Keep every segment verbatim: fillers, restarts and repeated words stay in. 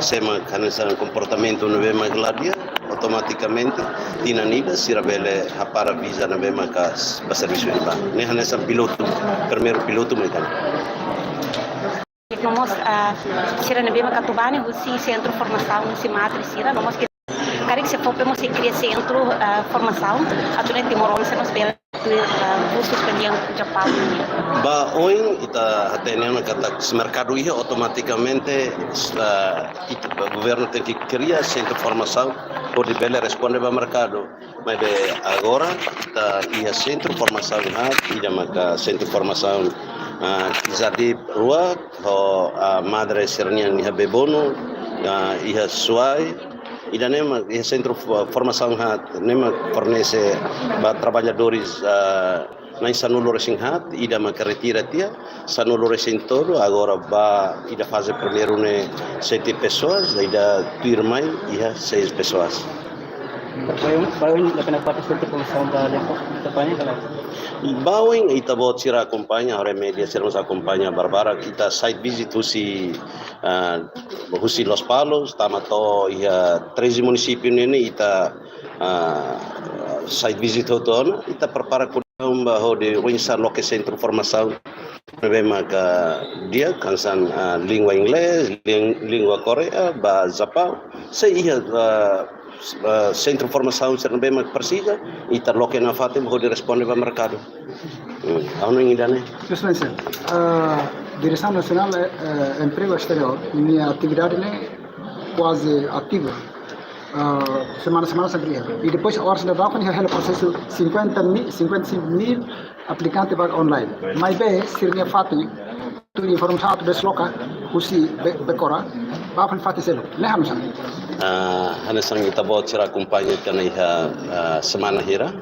Se mak hanesan komportamentu ne'ebé mak la di'ak, automatikamente tinan ida sira bele hapara visa ne'ebé mak ba servisu iha ne'ebá. Ne'e hanesan pilotu, primeiru pilotu mak iha ne'e. No mós, ah, sira ne'ebé mak atu bá ne'e husi sentru formasaun husi Madre sira, no mós karik SEFOPE mós sei kria sentru, ah, formasaun atu nune'e timoroan sira mós bele, ah, kursus ba lian Japaun nian. Ba oin ita hatene ona katak se merkadu iha, automatikamente, ah, ita, governu tenke kria sentru formasaun hodi bele responde ba merkadu. Maibé agora ita iha sentru formasaun haat, ida maka sentru formasaun, ah, Kizadip rua, ho, ah, Madre sira-nian iha Bebonu, ah, iha Suai, ida-ne'e mak iha sentru fo-, formasaun haat, ne'e mak fornese ba traballadores, ah, na'in sanulu-resin-haat, ida maka retira tiha, sanulu-resin-tolu, agora ba ida faze primeiru ne'e sete pessoas, ida tuirmai iha seis pessoas. Ba oin, ba oin la pena parte sentru formasaun ba Depok, ita akompaña ka lae? Ba oin ita-boot sira akompaña, haree média sira mós akompaña, barbarak ita site visit husi, ah, husi Lospalos, tama to'o iha treze munisípiu ne'e ne'e ita, ah, site visit hotu ona, ita prepara kondisaun ba hodi oinsá loke sentru formasaun ne'ebé maka di'ak, hanesan, ah, língua inglés, lin-, língua Korea, ba Japaun. Se iha, ah, ah, sentru formasaun sira ne'ebé mak presiza, ita loke nafatin hodi responde ba merkadu. Hmm, ha'u hanoin ida-ne'e. Sua Exelénsia, ah, Diresaun Nasionál, eh, eh, Empregu Esteriór, ninia atividade ne'e kuaze ativa. Ah, semana-semana sempre iha. I depois, oras daudaun, iha hela prosesu cinquenta mil, cinquenta e cinco mil aplikante ba online. Maibé, sira-nia fatin, tuir informasaun atu desloka husi Be-, Becora, ba fali fatin seluk. Ne'e hanesan. Ah, hanesan ita-boot sira akompaña tiha ona iha, ah, semana hira.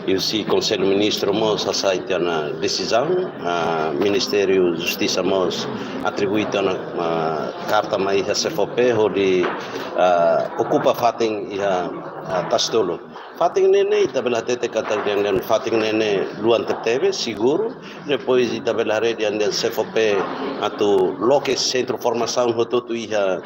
I husi Konsellu Ministru mós hasai tiha ona desizaun, ah, Ministériu Justisa mós atribui tiha ona, ah, karta mai iha SEFOPE hodi, ah, okupa fatin iha, ah, Tasi Tolu. Fatin ne'e ne'e ita bele hatete katak dehan, dehan fatin ne'e ne'e luan tebetebes, seguru. Depois ita bele haree dehan, dehan SEFOPE atu loke sentru formasaun hotu-hotu iha,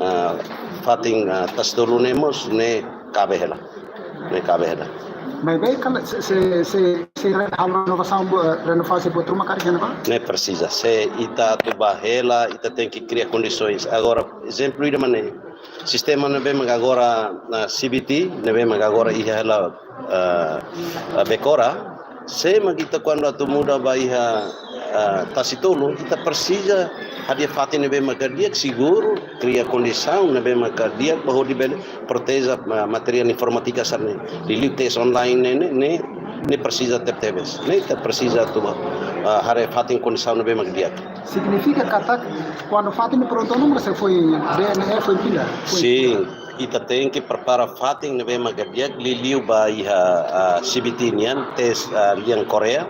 ah, fatin, ah, Tasi Tolu ne'e mós ne'e kabe hela. Ne'e kabe hela. Maibé kala se, se, se, se re-, halo renovasaun buat, renovasaun buat ruma karik iha ne'ebá? Ne'e presiza. Se ita atu bá hela, ita tenke kria kondisoens. Agora, ezemplu ida mak ne'e. Sistema ne'ebé mak agora, ah, C B T, ne'ebé mak agora iha hela, ah, ah, Becora, se mak ita kuandu atu muda ba iha, ah, Tasi Tolu, ita presiza hadi'a fatin ne'ebé maka di'ak, seguru, kria kondisaun ne'ebé maka di'ak ba hodi bele proteje, ah, materiál informátika sira-ne'e. Liuliu tes online ne'e, ne'e, ne'e, ne'e presiza tebetebes. Ne'e ita presiza atu, ah, haree fatin kondisaun ne'ebé maka di'ak. Signifika katak kuandu fatin ne'e prontu ona, mas foin D N E, foin pinda? Foin Sin, ita tenke prepara fatin ne'ebé maka di'ak, liuliu ba iha, ah, C B T nian, tes, ah, lian Korea,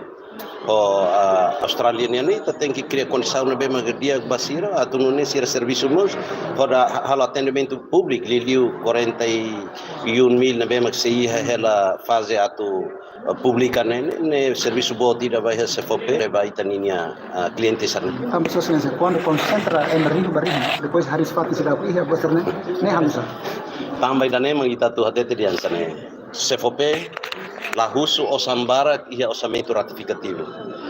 ho, ah, Austrália nian, ita tenke kria kondisaun ne'ebé maka di'ak ba sira, atu nune'e sira servisu mós, hodi halo atendimentu públiku, liuliu quarenta e um mil ne'ebé mak sei iha hela faze atu, ah, públiku ne'e, ne'e, ne'e servisu boot ida ba iha SEFOPE, ba ita ninia, ah, kliente sira-ne'e. Tanba Sua Exelénsia, kuandu konsentra em Rio ba Rio, depois hariis fatin seidauk iha, bosar ne'e, ne'e hanesan. Tanba ida-ne'e mak ita atu hatete dehan hanesan ne'e. SEFOPE la husu osan barak iha orsamentu ratifikativu.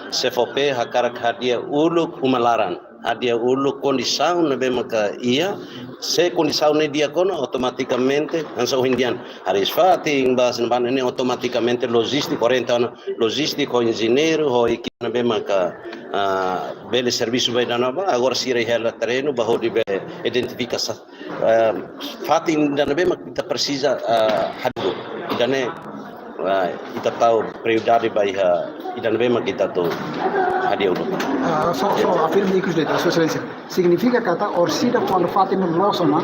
SEFOPE hakarak hadi'a uluk uma laran, hadi'a uluk kondisaun ne'ebé maka iha, se kondisaun ne'e di'ak ona, automatikamente, hanesan ohin dehan, hariis fatin, bá sira-ne'ebá ne'e automatikamente lojístiku, orienta ona lojístiku, ho enjeñeiru, ho ekipa ne'ebé maka, ah, bele servisu ba ida-ne'ebá, agora sira iha hela terrenu, ba hodi bele identifika sa-, ah, fatin ida ne'ebé mak ita presiza, ah, hadi'a. Ida-ne'e, ah, ita tau prioridade ba iha ida ne'ebé mak ita atu hadi'a uluk. Ah, só, só afirma ikus de'it, Sua Exelénsia. Signifika katak orsida kuandu fatin loos ona,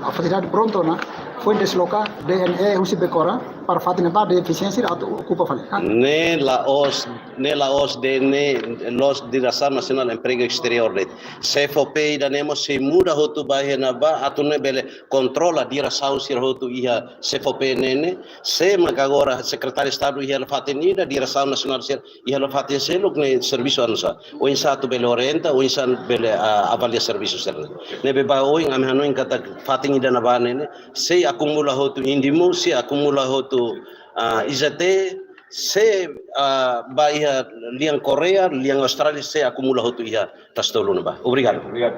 a fasilidade prontu ona, foin desloka D N E husi Becora, para fatin ne'ebá defisiénsia atu okupa fali. Ne'e la'ós, ne'e la'ós de'it, ne'e la'ós Diresaun Nasionál Empregu Esteriór de'it. SEFOPE ida-ne'e mós sei muda hotu ba iha ne'ebá atu nune'e bele kontrola diresaun sira hotu iha SEFOPE ne'e ne'e. Sé mak agora sekretáriu Estadu iha fatin ida, diresaun nasionál sira iha fatin seluk ne'e servisu oinsá. Oinsá atu bele orienta, oinsá bele, ah, avalia servisu sira. Ne'ebé ba ohin ami hanoin katak fatin ida ne'ebá ne'e ne'e sei akumula hotu Indimu, sei akumula hotu, ah, I Z T, sei, ah, ba iha lian Koreia, lian Austrália, sei akumula hotu iha Tasi Tolu ne'ebá. Obrigadu. Obrigadu.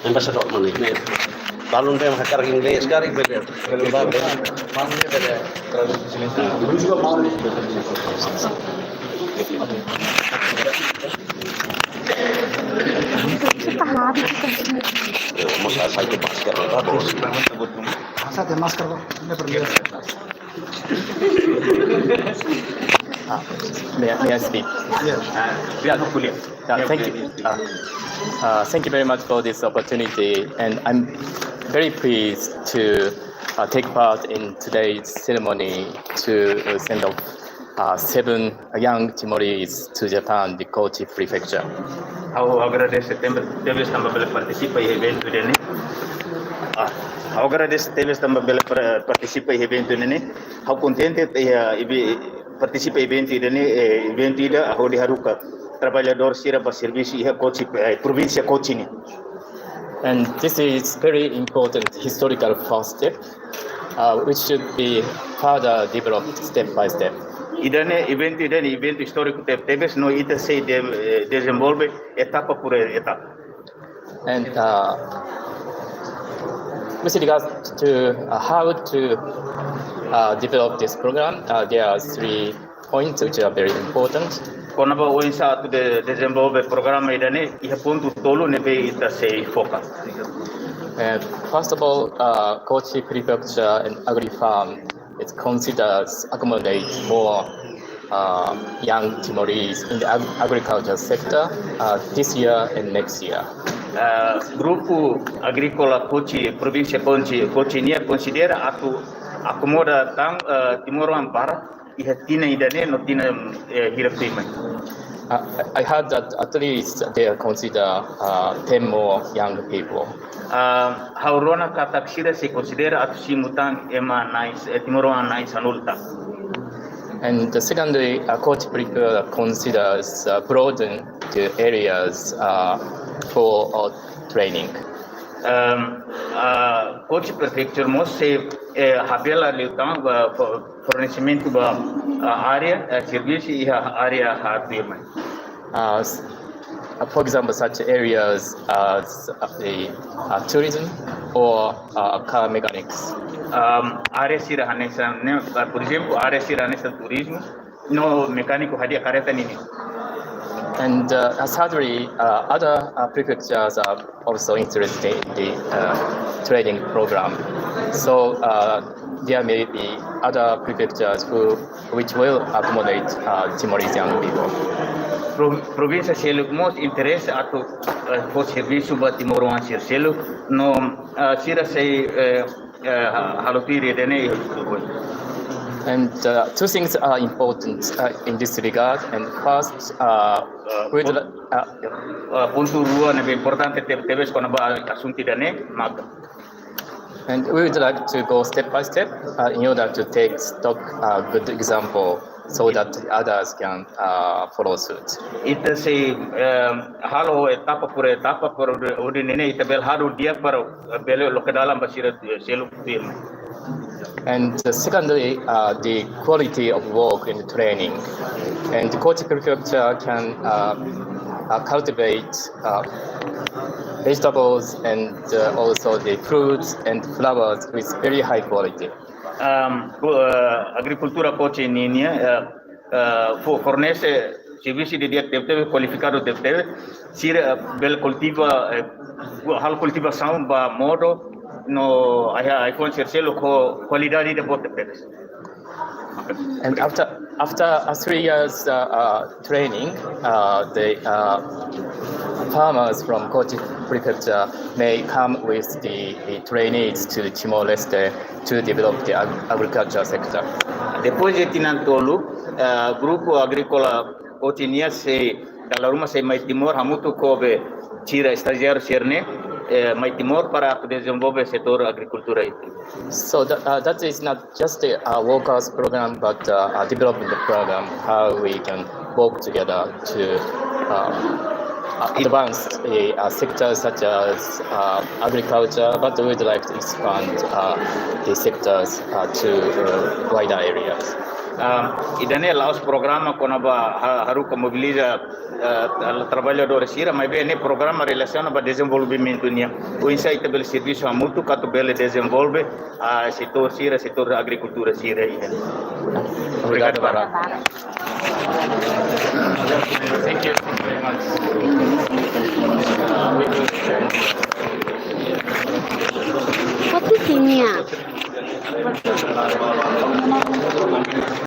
Embaixadór, mano. Balun bem hakarak inglés, karik bele, bele ba, bele. Mano bele tradusaun. Vamos a sair de máscara, ¿verdad? Pasa de máscara, no me perdí. Ah, may, may I speak? Yes. Yeah, hopefully. Yeah, thank you. Uh, uh, thank you very much for this opportunity, and I'm very pleased to, uh, take part in today's ceremony to, uh, send off, uh, seven young Timorese to Japan, the Kochi Prefecture. Ha'u agradese tebes, tebes tanba bele partisipa iha eventu ida-ne'e. Ah, ha'u agradese tebes tanba bele par-, partisipa iha eventu ida-ne'e. Ha'u kontente iha, iha partisipa eventu ida-ne'e, eh, eventu ida hodi haruka traballadór sira ba servisu iha Kochi, eh, provínsia Kochi nian. And this is very important historical first step, uh, which should be further developed step by step. Ida-ne'e eventu, ida-ne'e eventu istóriku te-, tebes no ita sei de-, eh, dezenvolve etapa por etapa. And, uh, with regards to, uh, how to, uh, develop this program, uh, there are three points which are very important. Kona-ba oinsá atu de-, dezenvolve programa ida-ne'e, iha pontu tolu ne'ebé ita sei foka. And first of all, uh, Kochi Prefecture and Agri Farm, it considers accommodate more, uh, young Timorese in the ag-, agriculture sector, uh, this year and next year. Uh, grupu agríkola Kochi, provínsia Kochi, Kochi nian konsidera atu akomoda tan, uh, timoroan barak iha tinan ida-ne'e no tinan, eh, hirak tuirmai. Uh, I, I heard that at least they consider, uh, ten more young people. Ah, ha'u rona katak sira sei konsidera atu simu tan ema na'in, eh, timoroan na'in-sanulu tan. And secondly, uh, Kochi Prefecture considers, uh, broaden the areas, uh, for, uh, training. Um, uh, Kochi Prefecture mós sei, eh, habela liután, uh, fo-, fornesimentu ba, uh, área, uh, servisu iha área haat tuirmai. Uh, s-, uh, for example, such areas as, uh, the, uh, tourism or, uh, car mechanics. Um, área sira hanesan ne'e, uh, por ezemplu, área sira hanesan turizmu no mekániku hadi'a karreta nian. And, uh, uh, thirdly, uh, other, uh, prefectures are also interested in the, uh, training program. So, uh, there may be other prefectures who, which will accommodate, uh, Timorese young people. Pro-, provínsia seluk mós interese atu, eh, fó servisu ba timoroan sira seluk, no, eh, sira sei, eh, eh, ha-, halo tuir ida-ne'e iha futuru. And, uh, two things are important, uh, in this regard. And first, uh, uh, we would pon-, li-, uh, uh, pontu rua ne'ebé importante te-, tebes kona-ba asuntu ida-ne'e, maka. And we would like to go step by step, uh, in order to take stock, uh, good example so that others can, uh, follow suit. Ita sei, eh, halo etapa por etapa, por orden ne'e ita bele halo di'ak para, eh, bele loke dalan ba sira, eh, seluk tuirmai. And, uh, secondly, uh, the quality of work and training. And the Kochi Prefecture can, uh, uh, cultivate, uh, vegetables and, uh, also the fruits and flowers with very high quality. Um, ku-, uh, agrikultura Kochi nian, uh, uh, fo-, fornese servisu di'ak tebetebes, kualifikadu tebetebes, sira, eh, bele kultiva, eh, halo kultivasaun ba modo no ai-, ai-fuan sira seluk ho kualidade ida boot tebetebes. And after, After a three years uh, uh, training, uh, the uh, farmers from Kochi Prefecture may come with the, the trainees to Timor-Leste to develop the ag- agriculture sector. Depois de tinan tolu, uh, grupu agríkola Kochi nian sei dala ruma sei mai Timor hamutuk ho be sira estajiáriu sira-ne'e, eh, mai Timor para atu dezenvolve setór agrikultura ida. So that, uh, that is not just a, a workers program, but uh, a development program, how we can work together to uh, uh, advance a, a sector such as uh, agriculture, but we would like to expand uh, the sectors uh, to uh, wider areas. Ah, ida-ne'e la'ós programa kona-ba ha- haruka mobiliza ah, tra- traballadór sira, maibé ne'e programa relasiona ba dezenvolvimentu nian. Oinsá ita bele servisu hamutuk atu bele dezenvolve ah, setór sira, setór agrikultura sira. Obrigado, Bara. Thank you. Thank you very much.